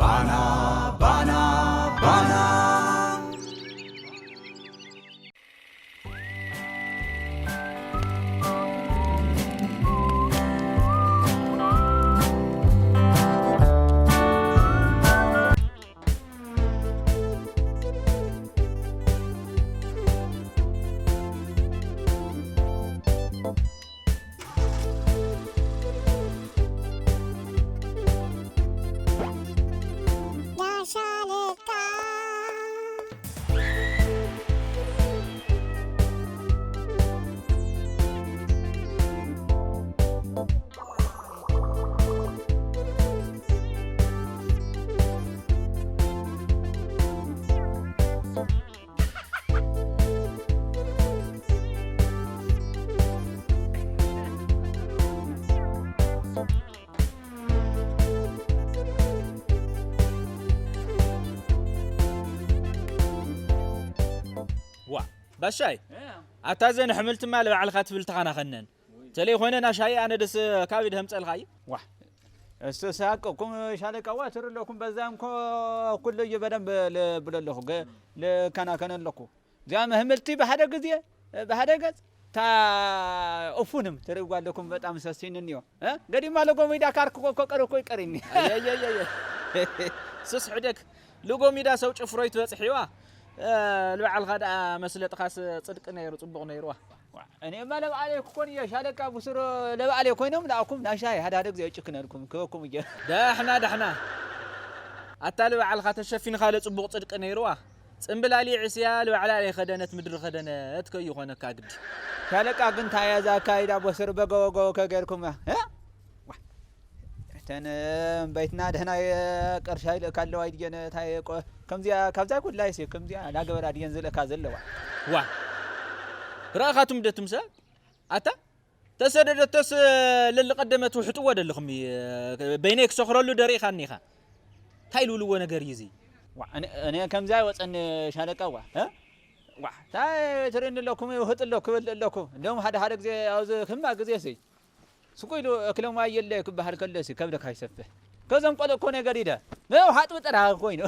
ኣና ባና ባና። ዋ ባሻይ፣ ኣታ ዘን ኣሕምልትማ ልባዕልኻ ትብል ተኻናኸነን። ተለይ ኮይነን ኣሻይ ኣነ ደስ ካብ ድህምፀልኻ እዩ። ዋ እሱ ሳቅኩም ሻለቃዋ ትርለኩም በዛም ኮ ኩሉ እዩ በደንብ ልብሎ ኣለኹ ገ- ልከናከነ ኣለኹ። እዚኣም ኣሕምልቲ ብሓደ ግዜ ብሓደ ገጽ ታ እፉንም ትርእይዋ ኣለኩም በጣም ሰሲንንዮ። እ? ገዲማ ለጎ ሚዳ ካርክ ኮ- ኮ- ቀረ ኮ ይቀሪኒ። ኣየየየየ። ስስ ሕደግ ልጎ ሚዳ ሰው ጭፍሮይ ትበጽሕዋ። እ፣ ልበዓልኻ ደኣ መስለጥኻስ ጽድቂ ነይሩ ጽቡቕ ነይሩዋ። እኔማ ለበዓሌ እኮ እየ ሻለቃ ብሱር ለበዓሌ ኮይኖም ለኣኩም ናሻይ ሓደ ሓደ ግዜ ጭክነልኩም ክበኩም እየ። ዳሕና ዳሕና ኣታ ልበዓልኻ ተሸፊንካ ለጽቡቕ ጽድቂ ነይርዋ። ጽምብላሊ ዕስያ ልበዓላ ለይኸደነት ምድሪ ኸደነት ከይኾነካ ግዲ። ሻለቃ ግን ታያ እዛ ኣካይዳ ቦስር በገወገወ ከገርኩም እያ። እ? ዋ። እተን እምበይትና ደህና ቀርሻ ይልእካ ኣለዋ ይድየነ ታይ ቆ- ከምዚኣ ካብዛ ጉድላይ ሲ ከምዚኣ ላገበራ ድየን ዝልእካ ዘለዋ። ዋ። ረኣኻቱም ደትምሰ ኣታ ተሰደደቶስ ለልቐደመት ውሕጥዎ ደለኹም በይነይ ክሰኽረሉ ደሪእኻኒ ኢኻ። እንታይ ልብልዎ ነገር እዩ እዚ? ዋ፣ እኔ- እኔ ከምዚ ኣይወፀኒ ሻለቃዋ እ? ዋ እንታይ ትርእኒ ኣለኩም ይውህጥ ኣለኩ ክብል ኣለኩ እንደውም ሓደ ሓደ ግዜ ኣብዚ ክማ ግዜ ሲ ስቁ ኢሉ እክለማ የለ ክበሃል ከለሲ ከብደካ ይሰፍሕ ከዘም ቆለ እኮ ነገር ኢደ መው ሓጥቢ ጥራ ኮይኑ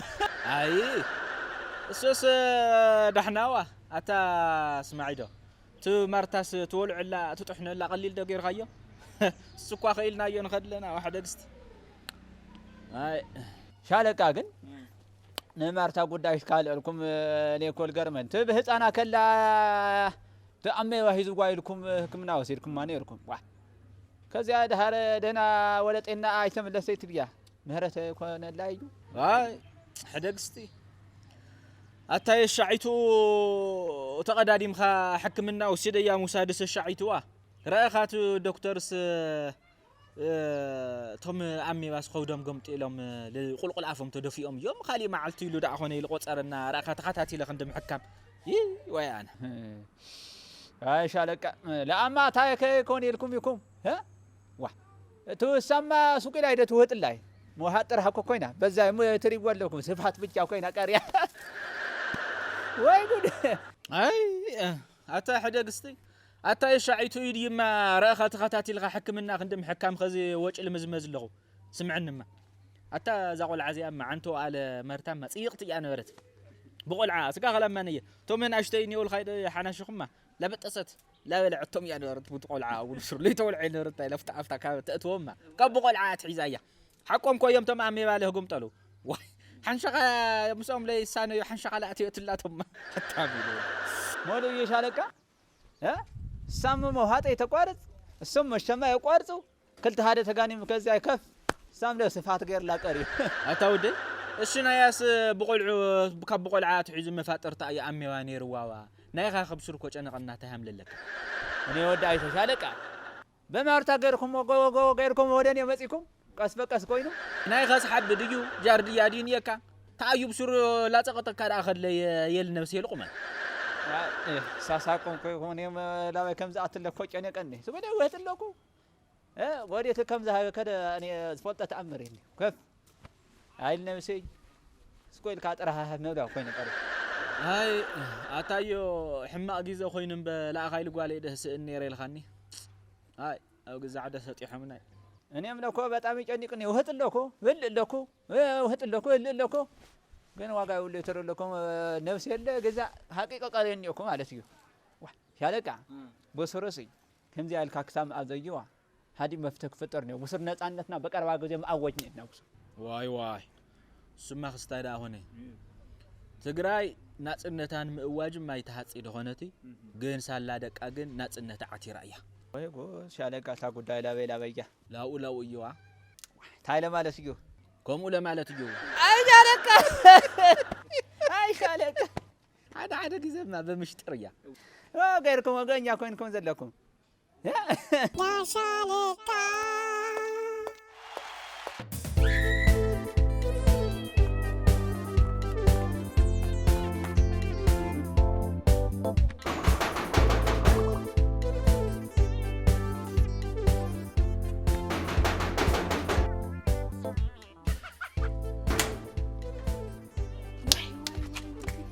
ኣይ እሱስ ዳሕናዋ ኣታ ስማዒዶ እቲ ማርታስ ትወልዐላ ትጥሕነላ ቀሊል ዶ ጌርካዮ? እሱ እኳ ኸኢልናዮ ንኸድለና ዋሕደ ግስቲ ኣይ ሻለቃ ግን ንማርታ ጉዳይ ካልእልኩም ሌኮል ገርመን ትብ ህፃና ከላ ተኣመ ዋሂዝዋ ኢልኩም ህክምና ወሲድኩማ ነርኩም ዋ ከዚያ ድሃረ ደህና ወለጤና ኣይተመለሰይ ትብያ ምህረት ኮነላ እዩ ኣይ ሕደግስቲ ኣታ የሻዒቱ ተቐዳዲምኻ ሕክምና ወሲደያ ምውሳድስ ሻዒትዋ ረኣኻት ዶክተርስ እቶም ኣሜባስ ከብዶም ገምጢሎም ቁልቁል ኣፎም ተደፊኦም እዮም። ካሊእ መዓልቲ ኢሉ ደኣ ኮነ ኢሉ ቆጸረና ረኣኻ ተኸታቲለ ክንዲ ምሕካም ይይ ወይ ኣነ ኣይ ሻለቃ ለኣማ ታይ ከይኮን ኢልኩም ኢኩም እ? ዋ እቲ ውሳማ ሱቅ ኢላ ኢደ ትውህጥላይ መውሃጥ ጥራሕ እኮ ኮይና በዛ እሞ ትሪእዎ ኣለኩም ስፋት ብቻ ኮይና ቀርያ ወይ ጉድ ኣይ ኣታ ሕደግስቲ ኣታ የሻዒቱ እዩ ድዩማ ረእኻ ተኸታቲልኻ ሕክምና ክንዲ ምሕካም ኸዚ ወጪ ልምዝመዝ ኣለኹ ስምዕንማ ኣታ እዛ ቆልዓ እዚኣ መዓንቶ ኣለ መርታማ ፅይቕቲ እያ ነበረት ብቆልዓ ስጋ ኸላማ ነየ እቶም ንኣሽተይ እኒኦልካ ሓናሽኹማ ላበጠሰት ላበለዐቶም እያ ነበረት ቡቲ ቆልዓ እውን ስር ለይተወልዐ ነበረት እንታይ ለፍታ ኣፍታ ካብ ተእትወማ ካብ ብቆልዓ ትሒዛ እያ ሓቆም ኮዮም ቶም ኣሜባ ለህጉም ጠሉ ዋይ ሓንሻኻ ምስኦም ለይሳነዩ ሓንሻኻ ለኣትዮ ትላቶማ ሓታም ኢሉ ሞሉ እዩ ሻለቃ እ? ሳም መውሃጠ የተቋርጥ እሱም መሸማ የቋርጹ ክልተ ሓደ ተጋኒም ከዚ ኣይከፍ ሳም ለ ስፋት ገይርላ ቀሪ ኣታ ወደይ እሺ ናያስ ብቆልዑ ካብ ብቆልዓ ትሒዙ መፋጠርታ እያ ኣሜዋ ነይርዋዋ ናይኻ ከብሱር ኮ ጨነቐና ተሃምለለካ እኔ ወዲ ኣይተሻለቃ በማርታ ገርኩም ወጎ ወጎ ገርኩም ወደን የመጺኩም ቀስ በቀስ ኮይኑ ናይ ኸስሓብ ድዩ ጃርድያ ድዩ ንየካ ተኣዩ ብሱር ላጸቐጠካ ደኣ ከድለ የል ነብስ የልቁመን ሳሳቆም ኮይኮን ላባይ ከም ዝኣትለ ኮ ጨነቀኒ ስበደ ወህት ኣለኩ ወዴት ከም ዝሃበ ከደ ዝፈልጠ ተኣምር የለ ከፍ ኣይል ነብሰይ ስኮ ኢልካ ጥራሃ መብላ ኮይነ ቀረ ኣይ ኣታዮ ሕማቕ ግዜ ኮይኑ እምበ ለኣኻይሉ ጓለይ ደህስእን ነይረ ኢልኻኒ ኣይ ኣብ ግዛዕ ደሰጢሖምናይ እኔም ለኮ በጣም ይጨንቅኒ። ውህጥ ለኮ፣ ብል ለኮ፣ ውህጥ ለኮ፣ ብል ለኮ። ግን ዋጋ ይውል የተረለኮ ነፍስ የለ ገዛ ሀቂቀ ቃል የኒዮኮ ማለት እዩ። ዋ፣ ሻለቃ፣ በሰሮሲ፣ ከምዚ ያልካ ክሳም አዘይዋ፣ ሀዲ መፍትህ ክፍጠር ነው። ብሱር ነጻነትና በቀረባ ጊዜ መአወጅ ነው ብሱር። ዋይ ዋይ፣ እሱማ ክስታይ ደኣ ኾነ። ትግራይ ናጽነታን ምእዋጅ ማይ ተሃጺ ደኾነቲ፣ ግን ሳላ ደቃ ግን ናጽነት ዓቲራ እያ። ወይ ጉድ፣ ሻለቃ፣ እታ ጉዳይ ላበይ ላበያ። ላኡ ላኡ እየዋ። እንታይ ለማለት እዩ? ከምኡ ለማለት እዩ። ኣይ ሻለቃ፣ ኣይ ሻለቃ። ሓደ ሓደ ግዜማ ብምሽጥር እያ። ኦ፣ ገይርኩም ወገኛ ኮይንኩም ዘለኩም። ያ ሻለቃ።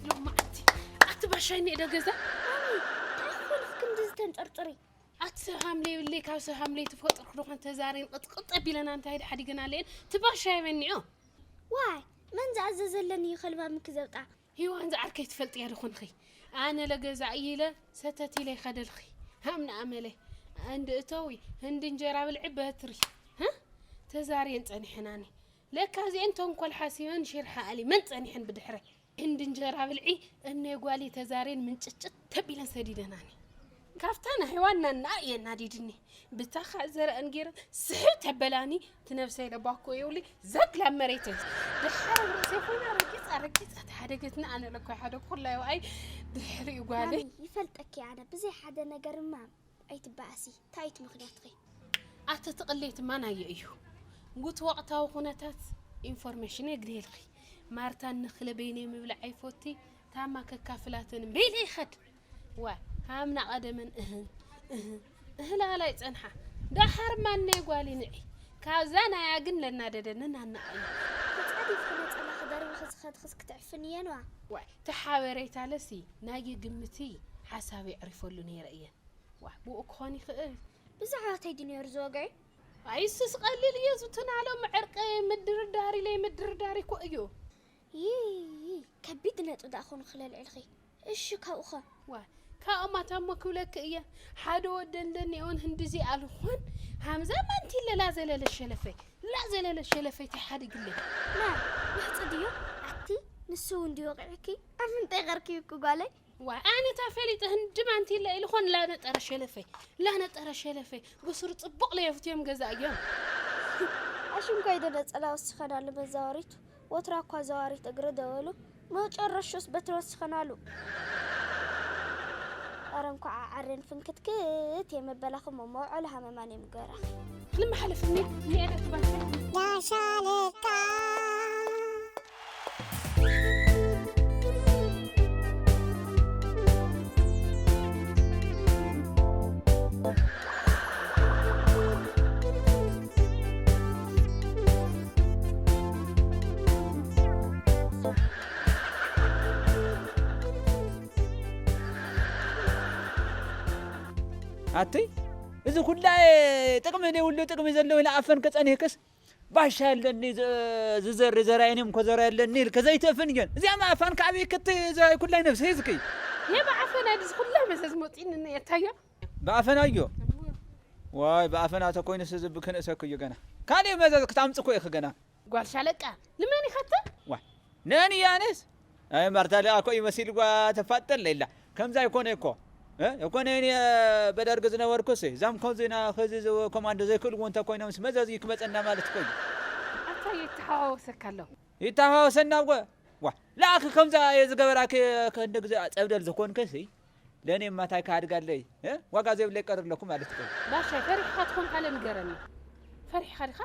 ሎማዓንቲ ኣቲ ባሻይ እኒኦ ዶ ገዛ? እንታይ ኮንክ ክንድዚ ተንጠርጥሪ? ኣቲ ሰብ ሃምለ ይብለይ፣ ካብ ሰብ ሃምለ ተፈጥርኩ ዶ ኮን ተዛሬን ቅጥቅጥ ኣቢለና እንታይ ሓዲገና ኣለየን? እቲ ባሻይ መኒኦ? ዋይ፣ መን ዝኣዘዘለኒ እዩ ከልባምኪ ዘብጣ? ሂዋን ዝዓርከይ ትፈልጥያ ዶ ኮንኺ? ኣነ ለገዛእ ኢለ ሰተት ኢለ ይኸደልኺ። ሃምና ኣመለ። እንዲ እተዊ፣ እንዲ እንጀራ ብልዒ በትሪ። ሃ? ተዛርየን ጸኒሐናኒ። ለካ እዚኤን ተንኮል ሓሲበን ሽርሒ ኣሊመን ጸኒሐን ብድሕረ። እንዲ እንጀራ ብልዒ እነ ጓሊ ተዛርየን ምንጭጭት ተቢለን ሰዲደናኒ። ካብታ ናይ ዋና እና እየ ናዲድኒ። ብታኻ ዘረአን ገይረ ስሕብ ተበላኒ። ትነብሰይ ለባኮ የውሊ ዘግላ መሬት። ድሓር ርእሰ ኮይና ረጊጻ ረጊጻ ተሓደገትና። ኣነ ለኮ ሓደ ኩላይ ዋይ ድሕሪ ጓለ። ማሚ፣ ይፈልጠኪ ኣነ ብዘይ ሓደ ነገርማ ኣይትበኣሲ። እንታይ እቲ ምኽንያትኺ? ኣቲ ትቕሌት ማናየ እዩ። ጉት ወቕታዊ ኩነታት ኢንፎርሜሽን የግልየልኺ። ማርታ ንኽለ በይነይ ምብላዕ ኣይፎቲ። ታማ ከካፍላትን በይለ ይኸድ። ዋ፣ ሃምና ቀደመን እህ፣ እህ፣ እህ ለበላ ይጸንሓ። ደሓር ማነይ ጓሊ ንዒ። ካብዛ ናያ ግን ለናደደንን ኣናኣዩ። ተጻዲፍኪ ነጸላ ክደርብኺ ዝኸድኽስ ክትዕፍንየን ዋ። ዋይ፣ ተሓበሬታ ለሲ ናይ ግምቲ ሓሳብ የዕሪፈሉ ነይረ እየን። ዋ፣ ብኡ ክኾን ይኽእል። ብዛዕባ እንታይ ድዩ ነይሩ ዝወግዒ? ኣይስስ ቀሊል እዩ ዝትናሎ ምዕርቂ ምድርዳር ኢለይ ምድርዳር እኮ እዩ። ይይ፣ ከቢድ ነጥቢ ደኣ ኮኑ ክለልዕልኺ። እሺ፣ ካብኡኸ? ዋ፣ ካብኦም ኣታ እሞ ክብለኪ እየ። ሓደ ወደን ደኒኦን ህንድዚ ኣልኾን ሃምዛ ማንቲ ለላ ዘለለ ሸለፈይ። ላ ዘለለ ሸለፈይ ተሓድግለይ። ና፣ ምሕጽ ድዮ? ኣቲ፣ ንሱ እውን ድዩ ወቂዕኪ? ኣፍንጠይ ቀርኪ እኮ ጓለይ። ዋ፣ ኣነ እታ ፈሊጠ ህንዲ ማንቲ ኢለ ኢልኾን ላነጠረ ሸለፈይ፣ ላነጠረ ሸለፈይ፣ ብሱር ጽቡቕ ለየፍትዮም ገዛ እዮም። ኣሽንኳይ ዶ ነጸላ ወስኸናሉ መዛወሪቱ? ወትራ እኳ ዘዋሪት እግሪ ደወሉ፣ መጨረሹስ በትሪ ወስኸናሉ። ኣረ እንኳዕ ዓሬን ፍንክትክት የመበላኹም መውዓሉ ሃመማን የምገራ። ንመሓለፍኒ ንኤረ ትባል። ዳሻለቃ። ኣቲ፣ እዚ ኩላ ጥቕሚ ዘይብሉ ጥቕሚ ዘለዎ ኢለ ኣፈን ከጸኒህክስ፣ ባሻ ኣለኒ፣ ዝ-፣ ዝዘሪ ዘራይ እኔም እኮ ዘራይ ኣለኒ ኢልከ ዘይተፍን እየን። እዚኣ ማፋን ካብ ክት ዘራይ ኩላይ ነብሲ ሒዝኪ። የበዓፈና ድዚ ኩላ መዘዝ መፂእኒ እታዮ። ብኣፈናዮ? ዋይ፣ ብኣፈና ተኮይኑስ ዝብ ክንእሰክ እዩ ገና። ካልእ መዘዝ ክታምጽ እኮ ኢኺ ገና። ጓል ሻለቃ፣ ንመን ኢኸተ? ዋ፣ ነን እያነስ? ኣይ፣ ማርታ ደኣ እኮ ይመሲል ጓ ተፋጠለ ኢላ። ከምዛ ይኮነ እኮ። እ? ይኮነ እኔ በደርግ ዝነበርኩስ፣ ዛም ኮንዚና ኸዚ ዝ-፣ ኮማንዶ ዘይክእልዎ እንተ ኮይኖምስ መዘዝ ይክመጸና ማለት እኮ እዩ። ኣታ ይተሓዋወሰካ ኣለኹ። ይተሓዋወሰና እኮ። ዋ፣ ለኣኺ ከምዛ እየ ዝገበራኪ ከንደ ግዜ ጸብደል ዝኾንከሲ፣ ለእኔ ማታይ ካድጋለይ፣ እ? ዋጋ ዘይብለይ ቀር ኣለኩ ማለት እኮ እዩ። ባሻይ፣ ፈሪሕኻ ትኾን ካለ ንገረኒ። ፈሪሕኻ ዲኻ?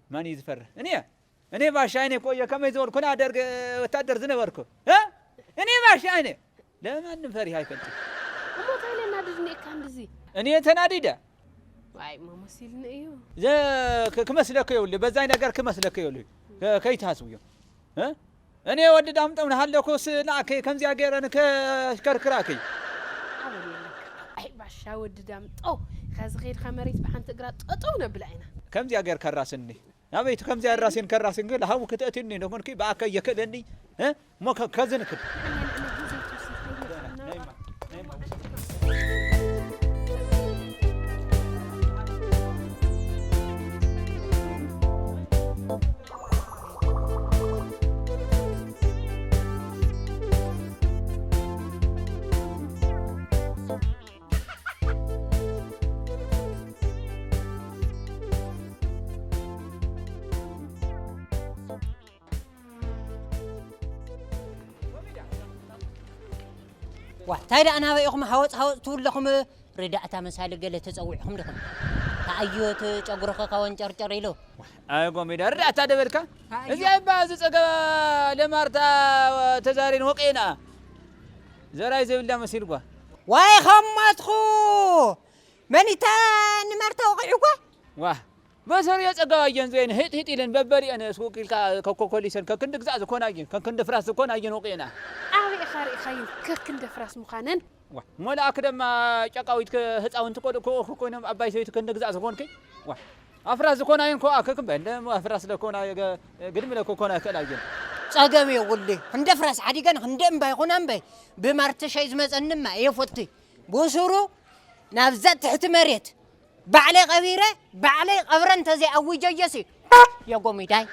ማን እዩ ዝፈርህ? እኔ? እኔ ባሻ እኔ እኮ እየ ከመይ ዝበልኩ ናይ ደርግ ወታደር ዝነበርኩ። እ? እኔ ባሻ እኔ ለማንም ፈሪህ ኣይፈልጥን። እሞ እንታይ ኢለ ናድድኒ እካ እንድዚ? እኔ ተናዲደ? ዋይ፣ እሞ መሲልኒ እዩ። ዘ-፣ ክ-፣ ክመስለክ ይኸውልህ፣ በዛይ ነገር ክመስለክ ይኸውልህ። ከ-፣ ከይትሃስብዮ። እ? እኔ ወዲ ዳምጠው ንሃለኩስ ንኣከይ ከምዚያ ገይረ ንከሽከርክራከይ። ኣበል የለካ። ኣይ ባሻ ወዲ ዳምጠው፣ ኸዚ ኸይድካ መሬት ብሓንቲ እግራ ጠጠው ነብላ ኢና። ከምዚኣ ጌር ከራስኒ ናበይቲ ከምዚኣ ራሴን ከራስን ግን ሃው ክትእትኒ ደኾንኪ ብኣካ የክእለኒ እ? እሞ ከ- ከዝንክድ ዋ እንታይ ደኣ ናበይ ኢኹም ሃወፅ ሃወፅ ትብሉ ኣለኹም? ርዳእታ መሳሊ ገለ ተፀዊዕኹም ዲኹም? ተኣዮ እቲ ጨጉርኸ ካወንጨርጨር ኢሉ። ኣይ ጎሚዳ ርዳእታ ደበልካ እዚኣ እባ ዝፀገባ ለማርታ ተዛሪን ወቂና ዘራይ ዘይብላ መሲልጓ። ዋይ ኸማትኹ መኒታ ንማርታ ወቂዑጓ። ዋ በሰሪዮ ጸጋባየን ዞየን ህጥ ህጥ ኢለን በበሪአን ሱቅ ኢልካ ከኮኮሊሰን ከክንዲ ግዛእ ዝኾና እየን ከክንዲ ፍራስ ዝኾና እየን ወቂዕና። ኣበይ ኢኻ ርኢኻየን ከክንዲ ፍራስ ምዃነን? ዋ ሞላኣክ ደማ ጨቃዊት ህፃውንቲ ቆልዑ ክእኹ ኮይኖም ኣባይ ሰበይቲ ክንዲ ግዛእ ዝኾንኪ ዋ ኣፍራስ ዝኾና እየን ኮኣ ከክም በለ ኣፍራስ ለኮና ግድሚ ለኮኮና ይክእላ እየን። ጸገም የውሊ እንደ ፍራስ ሓዲገን እንደ እምባይ ኾና እምባይ ብማርትሸይ ዝመጸንማ የፎቲ ብሱሩ ናብዛ ትሕቲ መሬት ባዕለይ ቀቢረ ባዕለይ ቀብረ እንተዘይኣዊጀየሲ የጎሚዳይ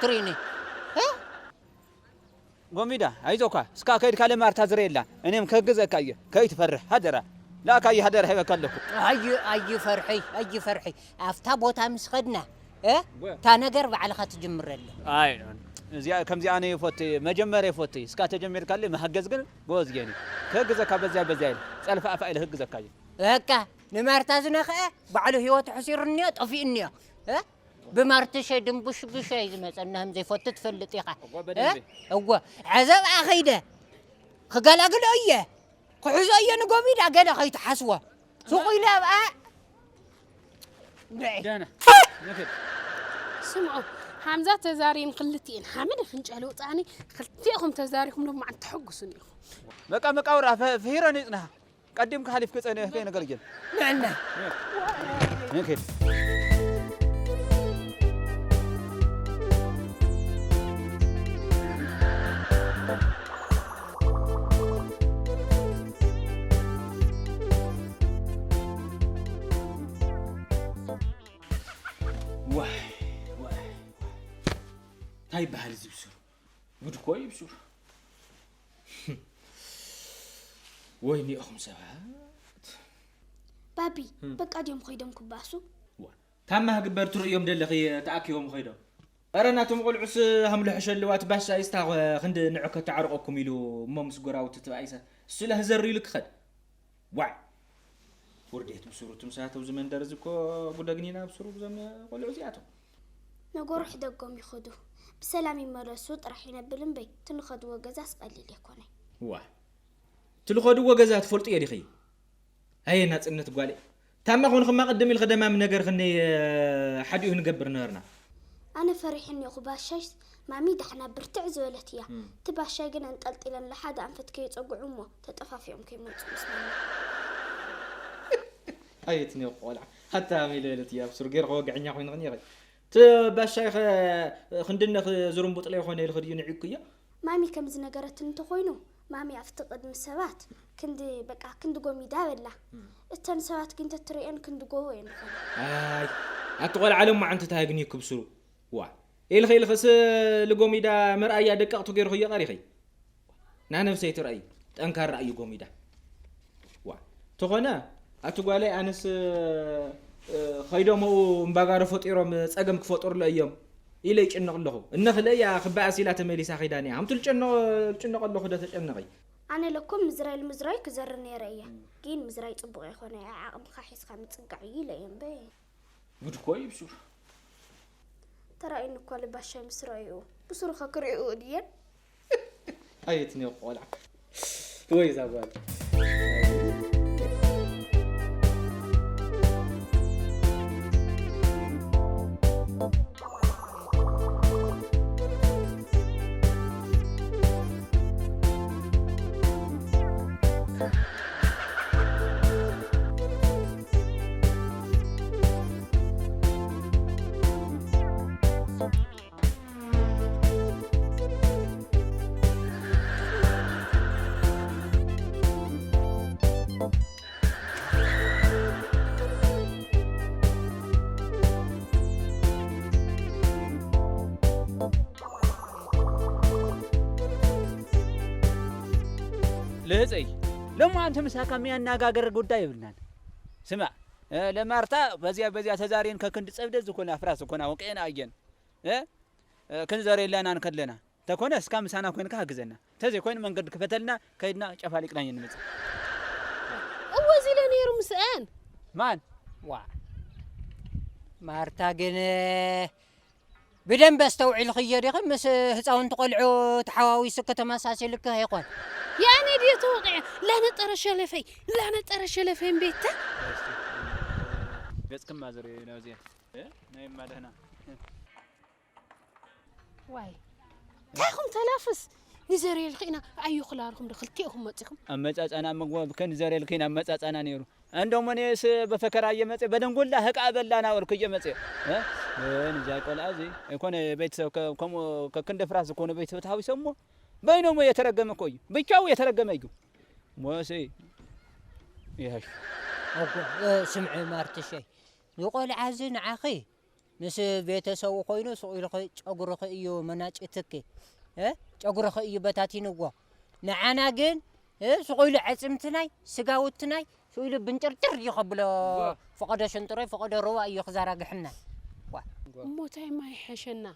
ትሪኒ ጎሚዳ ኣይዞካ እስካ ከይድካ ለማርታ ዝረየላ እኔም ከግዘካ እየ ከይትፈርሕ ሃደራ ላካ እየ ሃደራ ሂበካ ኣለኩ ኣይ ኣይፈርሒ ኣይፈርሒ ኣብታ ቦታ ምስ ኸድና እ እታ ነገር ባዕልኻ ትጅምረለ ኣይ እዚኣ ከምዚ ኣነ ይፎት መጀመርያ ይፎት እስካ ተጀሚርካለ መሃገዝ ግን ጎበዝ እየ ከግዘካ በዚያ በዚያ ኢለ ጸልፋ ኣፋ ኢለ ህግዘካ እዩ በቃ ንማርታ ዝነኽአ ባዕሉ ህይወቱ ሕሲሩ እኒኦ ጠፊኡ እኒኦ እ ብማርትሸ ድንቡሽቡሸ እዩ ዝመፀና ከም ዘይፈቱ ትፈልጥ ኢኻ እወ ዕዘብ ኣኸይደ ክገላግሎ እየ ክሕዞ እየ ንጎሚዳ ገለ ከይትሓስዎ ሱቕ ኢለ ኣብኣ ስምዑ ሓምዛ ተዛሪን ክልቲኤን ሓመድ ፍንጫ ለውጣኒ ክልቲኤኹም ተዛሪኹም ሎማዓንቲ ተሐጉሱኒ ኢኹም በቃ መቃብር ፍሂረን ይጽንሃ ቀዲምካ ሓሊፍኪ ጸኒሕኪ ነገር ግን ንዕና ንኪድ ዋይ ዋይ እንታይ ይበሃል እዚ ብስሩ ጉድ እኮ እዩ ብሱር። ወይኒ ኢኹም ሰባት። ባቢ በቃ ድዮም ኾይዶም ክባሱ? ዋ ታማ ግበር ትርእዮም ደለኺ ተኣኪቦም ኾይዶም። ኧረ ናቶም ቖልዑስ ሃምልሖ ሸልዋት ባሻ ይስታ ክንዲ ንዑ ከተዓርቆኩም ኢሉ እሞ ምስ ጎራውቲ ትባኢሰ እሱ ለህዘር ኢሉ ክኸድ። ዋይ ውርዴት ብሱሩ ትምሳተው ዝመንደር እዚ እኮ ጉደግኒና ብሱሩ ብዞም ቆልዑ እዚኣቶም። ነገሩ ሕደጎም ይኸዱ ብሰላም ይመለሱ ጥራሕ ይነብል እምበይ ትንኸድዎ ገዛስ ቀሊል የኮነይ። ዋይ ትልኸድዎ ገዛ ትፈልጡ እየ ዲኺ? ኣየ ናፅነት ጓለይ ታማ ኮንኽማ ቅድም ኢልኸ ደማም ነገር ኽነይ ሓዲኡ ንገብር ነበርና። ኣነ ፈሪሐ እኒኦኹ ባሻይስ ማሚ ዳሕና ብርትዕ ዝበለት እያ እቲ ባሻይ ግን ኣንጠልጢለን ለሓደ ኣንፈት ከየፀጉዑ እሞ ተጠፋፊኦም ከይመፁ ምስ ማሚ። ኣየት እኒኦኹ ቆልዓ ሓታ ሃመይ ዝበለት እያ ብሱር ገይርኸ ወግዐኛ ኮይንኽን ኢኺ እቲ ባሻይኸ ክንድነኽ ዝርንቡጥለይ ኾነ ኢልኺ ድዩ ንዒብክዮ? ማሚ ከም ዝነገረትኒ እንተኾይኑ ማሚ ኣብቲ ቅድሚ ሰባት ክንዲ በቃ ክንዲ ጎሚዳ በላ እተን ሰባት ግን ተትርእየን ክንዲ ጎቦ እየን ዝኾና ኣይ ኣቲ ቆልዓ ለማዓንቲ እንታይ ግን ይክብስሩ ዋ ኢልኺ ኢልኺስ ልጎሚዳ መርኣያ ደቀቕቲ ገይርኽዮ ቀሪኺ ናነብሰይ ትረኣይ ጠንካራ እዩ ጎሚዳ ዋ ተኾነ ኣቲ ጓለይ ኣነስ ኸይዶም ኡ እምባጋሮ ፈጢሮም ፀገም ክፈጥሩለ እዮም ኢለ ይጭነቕ ኣለኹ እነኽለ እያ ክበኣስ ኢላ ተመሊሳ ኸይዳን እያ ከምቲ ልጨነቕ ልጭነቕ ኣለኹ ዶ ተጨነቒ ኣነ ለኩም ምዝራይ ልምዝራይ ክዘሪ ነይረ እየ ግን ምዝራይ ፅቡቕ ኣይኮነ ዓቕምኻ ሒዝካ ምፅጋዕ እዩ ኢለ እየ እምበይ ጉድ እኮ እዩ ብሱር ተራእዩኒ እኮ ልባሻይ ምስ ረእይኡ ብሱር ኸ ክርእይኡ ድየን ኣየትኔ ቆልዓ ወይ እዛ ጓል እፀይ፣ ለሞ አንተ ምሳካ የሚያነጋገር ጉዳይ ይብልናል። ስማ፣ እ፣ ለማርታ በዚያ በዚያ ተዛሬን ከክንድ ጸብደ ዝኾነ አፍራስ ዝኾነ አወቀን አየን። እ፣ እ፣ ክንዘር የለናን ከለና። ተኮነ እስካ ምሳና ኮይንካ ሀግዘና። ተዘይ ኮይን መንገድ ክፈተልና፣ ከይድና ጨፋሊቅና እንመጽእ። እወ፣ እዚ ኢለ ነይሩ ምስአን። ማን? ዋ። ማርታ ግን ብደንብ ኣስተውዒልኽዮ ዲኺ? ምስ ህፃውንቲ ቆልዑ ተሓዋዊስኪ ተመሳሲልኪ ኣይኮን? ያኔ ድየ ተወቂዐ? ላነጠረ ሸለፈይ፣ ላነጠረ ሸለፈይ እምቤታ። ገጽክማ ዝርኢ ነው እዚኣ። እ? ናይማ ደህና። ዋይ፣ እንታይ ኢኹም ተላፍስ? ንዘርየልኺ ኢና፣ ኣዩ ክላርኹም ዶ ክልቲኦኹም መጺኹም? ኣመጻጻና መግቦ ከንዘርየልኺ ኢና ኣመጻጻና ነይሩ። እንደውም እኔስ በፈከራ እየመጸ በደንጎላ ህቃ በላና ወልኩ እየመጸ። እ? ግን እዛ ቆልዓ እዚ ኣይኮነ ቤተሰብ ከ-፣ ከምኡ ከክንደ ፍራስ ዝኾነ ቤተሰብ ተሃዊሶሞ በይኖሞ የተረገመ እኮ እዩ። ብቻው የተረገመ እዩ። ሞሴ ይኸሽ። እኮ፣ እ፣ ስምዒ ማርትሸይ፣ ንቆልዓ እዚ ንዓኺ ምስ ቤተሰቡ ኮይኑ ስቕ ኢልኺ ጨጉርኺ እዩ መናጭትኪ፣ እ? ጨጉርኺ እዩ በታቲንዎ። ንዓና ግን፣ እ፣ ስቕ ኢሉ ዕጽምትናይ፣ ስጋውትናይ፣ ስቕ ኢሉ ብንጭርጭር እዩ ከብሎ። እዋ። ፈቐዶ ሽንጥሮይ፣ ፈቐዶ ሩባ እዩ ክዘራግሕና። ዋ። እሞ ታይ ማይ ሕሸና?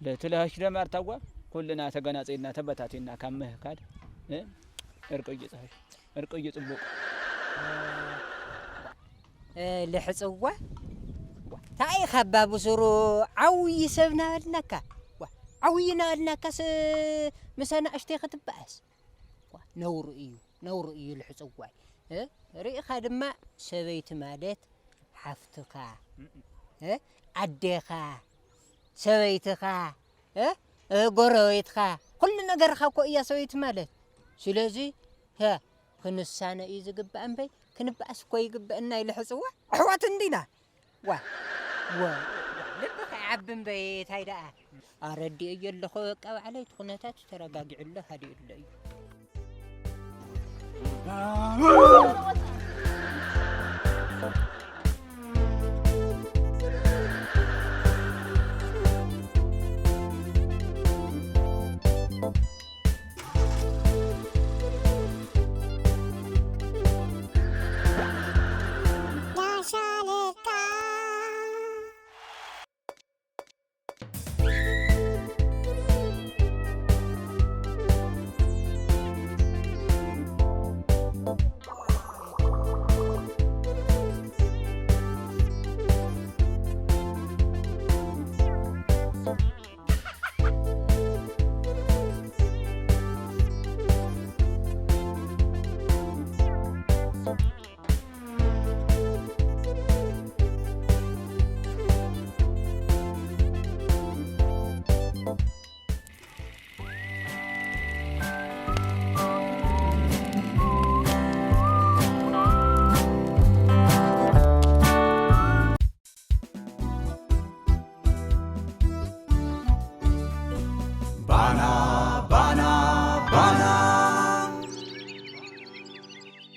ለትለሃሽ ደማርታዋ ኩልና ተገናጺልና ተበታቲና ካብ ምህካድ፣ እ? እርቂ እዩ ጽቡቅ። እርቂ እዩ ጽቡቅ። እ፣ ልሕጽዋ? ታይ ኢኻ ኣባ ብሱሩ ዓውዪ ሰብ ናበልናካ? ዋ፣ ዓውዪ ናበልናካስ ምስ ኣናእሽተይ ክትበኣስ? ዋ፣ ነውሪ እዩ፣ ነውሪ እዩ ልሕጽዋይ። እ? ርኢኻ ድማ ሰበይቲ ማለት ሓፍትኻ፣ እ? ኣዴኻ፣ ሰበይትኻ፣ እ? እ፣ ጎረቤትኻ፣ ኩሉ ነገርኻ እኮ እያ ሰበይቲ ማለት። ስለዚ፣ ሀ፣ ክንሳነ እዩ ዝግባእ እምበይ፣ ክንበኣስ እኮ ይግበአና ኢሉ ሕጽዋ። ኣሕዋት እንዲና። ዋ፣ ዋ፣ ዋ፣ ልብኻ ይዓቢ እምበይ፣ ታይ ደኣ? ኣረዲኤዮ ኣለኹ፣ በቃ ባዕለይ እቲ ኩነታት ተረጋጊዑ ኣሎ፣ ሃዲኡ ኣሎ እዩ።